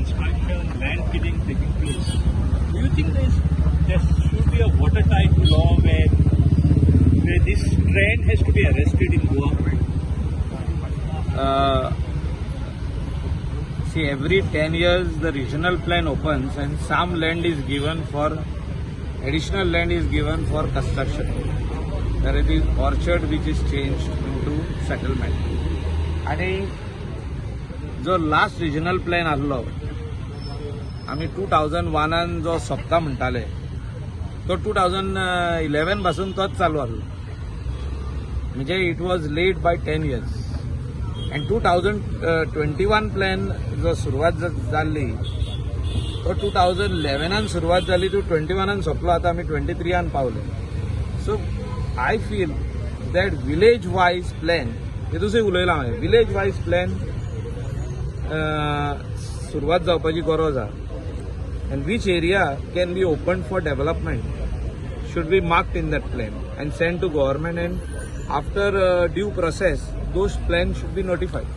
expansion, land killing taking place. Do you think there should be a watertight law where this trend has to be arrested in Goa? See, every 10 years the regional plan opens and some land is given for, additional land is given for construction. There is orchard which is changed into settlement. आणि जो last regional plan आहलो, आमी 2001 जो सोंपता म्हणटाले, तो 2011 पासून तोच चालू आहलो. म्हणजे it was late by 10 years. And 2021 plan जो सुरवात जाल्ली, तो 2011 सुरवात जाली, तो 21 सोंपलो. आतां आमी 23 पावले. So I feel that village wise plan, तेतूंसय उलयलां हांवें, विलेज वायज प्लॅन सुरवात जावपाची गरज आहा and which area can be open for development should be marked in that plan and sent to government, and after due process those plans should be notified.